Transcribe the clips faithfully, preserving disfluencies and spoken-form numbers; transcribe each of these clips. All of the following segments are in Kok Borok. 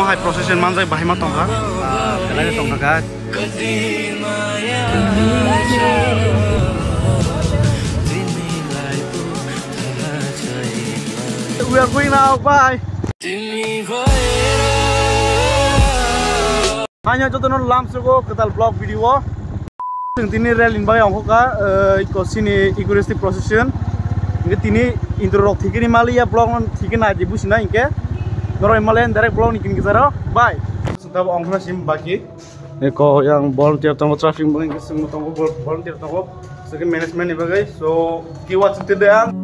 Hai procession manjak bahai ma tongkha. Ah, belai no tongkha. We are going now, bye. Hanya jotono lamsogo kwtal vlog video o. Chwng tini rel ni bagwi ongkha, eh, iko sini Eucharistic procession. Hingke tini intro rok thikini maliya vlog no thikini naidi busina hingke. Norok maliya direct vlog ni kini kisa rok. Bye. Sita bo ongkhna sim baki. Eko yang volunteer tongo, traffic bo hingke singmo tongo, vol-, volunteer tongo. Second management ni bagwi. So, kiwa chwng tide ang.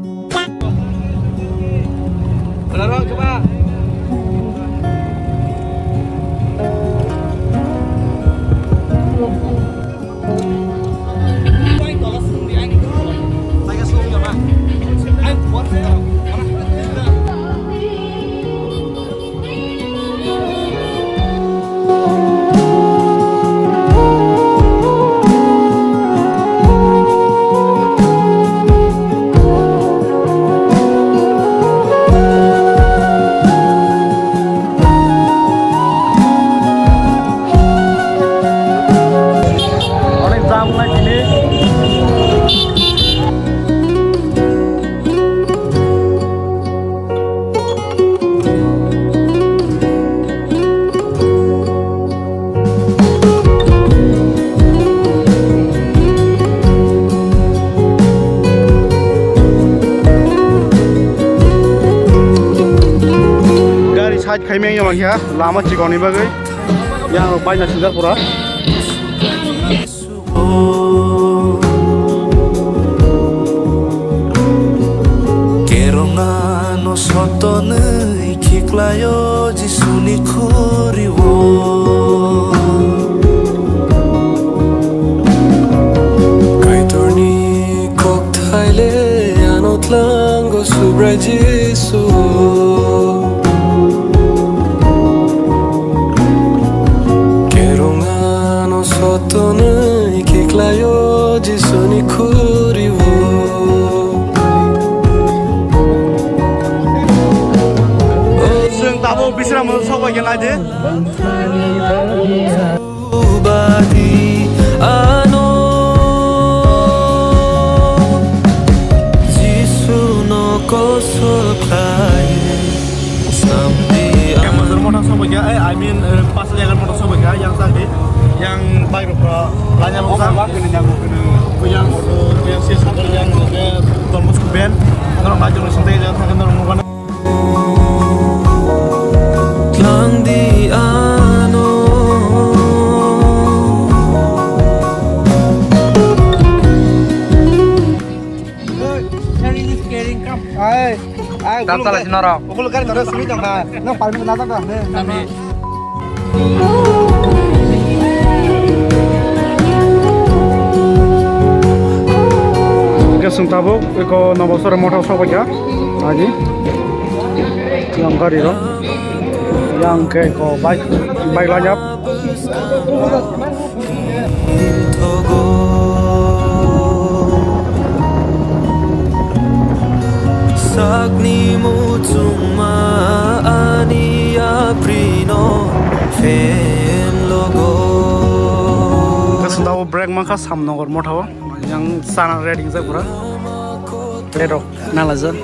Onek jam wngnai tini. Gari side khaimeng ya mangya lama chikoni bagwi. Yang rok baina singjak pura. Kerongano sotonwi khiklaio Jisuni khuriwo. Kaitorni kokthaile ano tlango Subrai Jisu. Kerongano sotonwi khiklaio Jisuni khuriwo. Chwng tabuk Bisramno sokbai khe naidi. Badi ano Jisuno kosol khlai samdi. Yang Bazar Motha sokbai kha, eh, I mean, eh, Pasal Yagan Motha sokbai kha, yang sandi, yang bike rok, eh, lanya rok sa. Yang auto, yang si sakal, yang, eh, Don Bosco band, norok bike rok sing tei, yang sakal norok mobile. Tlangdi ano. Sharing is caring, come. Ai, ai, tap chala si norok. Ukul gari tara simi tong na. Nang palmi na tong na. Kami. Hingke chwng tabuk eko Nobosor Motha sokbai kha. Agi. Yang gari rok. Yang ke eko bike, bike lanyap. Sakni muchungma ani yaprino fen logo. Kasung tabuk break mankha Samnogor Motha o. Yang sana ready jak pura. Plate rok nalajan.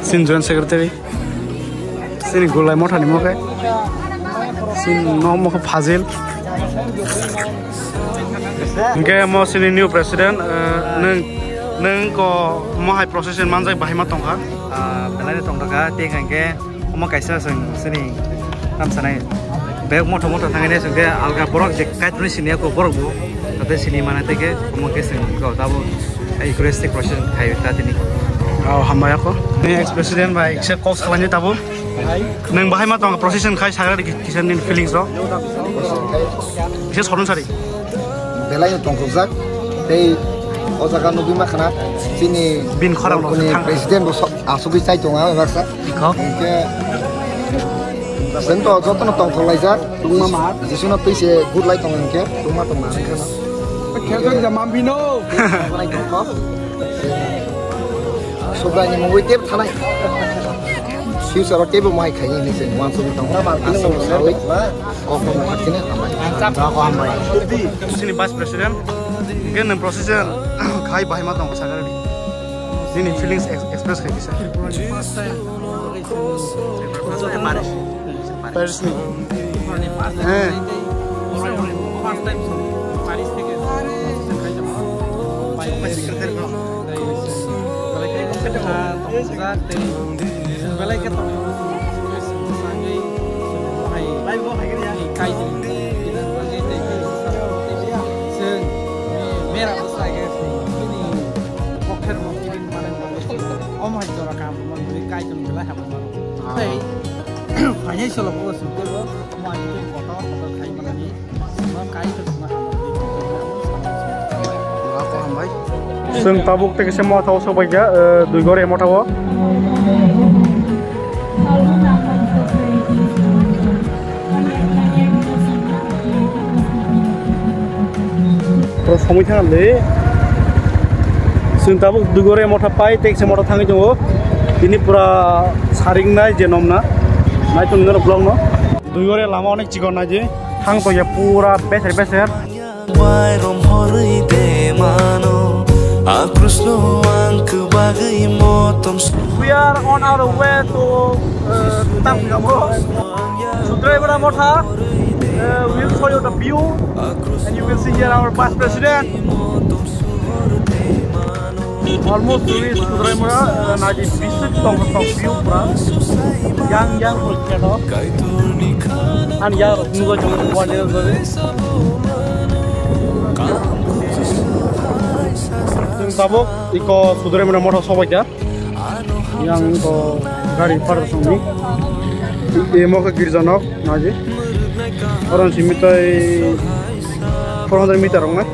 Sin joint secretary. Sini Gulai Motha ni mokhe. Sini no mokhe Fazil. Hingke mo sini new president, eh, nung, nung ko mo hai procession manjak bahai ma tongkha. Ah, belai no tongkha, tei hingke omo kaisa sing sini tam sanai. Bek Motha Motha thangani sing ke alga borok je kaitorni sini ko borok bo. Tate sini mana teke omo ke sing ko tabo. Eucharistic procession khai ta tini. Oh, hambai ako. Ni ex president bai kisa kok salani tabo. Nang bahai ma tong procession khai sagra di kisa ni feelings o. Kisa sorun sari. Belai no tongthokjak. Tei o jaga nugwi ma khana chini bin khorang no kuni thang. President bo sok asugwi chai tonga baksa. Kok. Hingke chwng to jotono tongthok laijak. Tungma ma. Jisuno twi se good lai tongo hingke tungma tongma hingke no. Khelto jam mampino. Subraini mungwi tep thanai. Future o teibo mai khaini hinwi chwng uansugwi tongo. Aswk sawi kok no hakhe hambai. Chini Vice President, hingke nwng procession khai bahai ma tongo sakha rwdi. Nini feelings ex-, express khai kisa. Paris ni. Eh. First time Paris theke. Belai khe tongmani bwskango chwng hai, hai kai chwng, chwng mera bwsai khe bini kokher mo kiri mane, omo hai jora kaham rwmani bagwi kai chwng belai hambai mano. Ah. Tei financial o bo chwng teibo mo hai tei kotor kotor khai manani. Chwng tabuk tei kisa motha o sokbaikha, eh, Duigore motha o. Oro somoi thang le. Chwng tabuk Duigore motha pai tei kisa motha thangwi tongo. Tini pura saringnai je nomna. Nai tong nai vlog no. Duigore lama onek chikon nai je. Thang tongya pura beser beser. Mairum horwi de mano, a krusno ang kwbagwi motom. We are on our way to, uh, Tamgamo. Sudraimura Motha. Uh, we'll show you the view, and you will see here our Vice President. Almost reach Sudraimura, uh, naidi bisik tong tong view pura. Yang yang pura khe no. Ani yang rok nugwi tongo one day nugwi. Chwng tabuk iko Sudraimura Motha sobaikha. Yang ko gari park songni. Imo khe girjanok naidi. Oron simi tei four hundred meter ongna.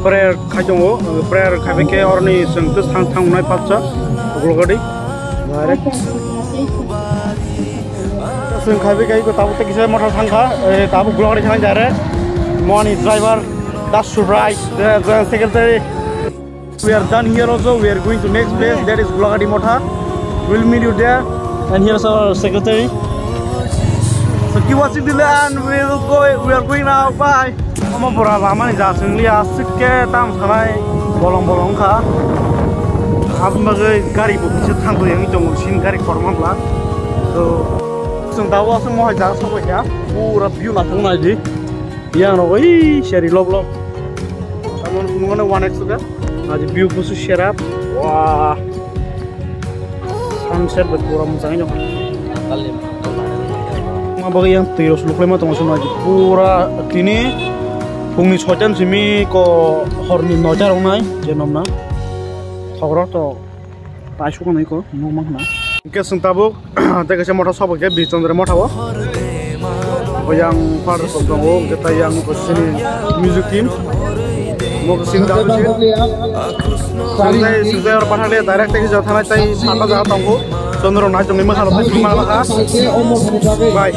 Prayer khai tongo, prayer khai bai khe oroni chwng tei thang thang nai patsa Gulagadi. Direct. Chwng khai bai khe tabuk tei kisa motha thang kha, eh, tabuk Gulagadi thang direct. Moni driver, Das Subrai, the, the secretary. We are done here also. We are going to next place, that is Gulagadi Motha. We'll meet you there. And here's our secretary. So keep watching till the end. We'll go. We are going now. Bye. Omo pura lama ni ja chwng liya, aswk khe tam sanai bolong bolong kha. Aboni bagwi gari bo kisa thang thang yang tongo, sin gari korma bla. So chwng da o aswk mohai jaga sokbaikha. Pura view naithok naidi. Yang rok oi seri lob lob. Tamoni phunukmano one X ka. Aji view kusu serap. Wah. Sunset bai pura mwchangwi nukha. Ma bagwi yang twi rok suluklaima tongo chwng aji pura tini phungni soitan simi ko horni noita rok nai je nomna. Thokrok to. Paisuk nai ko nukma khna. Hingke chwng tabuk tei kaisa motha sobo khe Birchandra motha o. Oyang father song tongo, hingke tei yang ko sini music team. Mo ko sini dalu sini. Sini sini or pathale direct tei jathanai tei sata jaga tongo. Chondro nai tongni masa rok tei ma ma kha. Bye.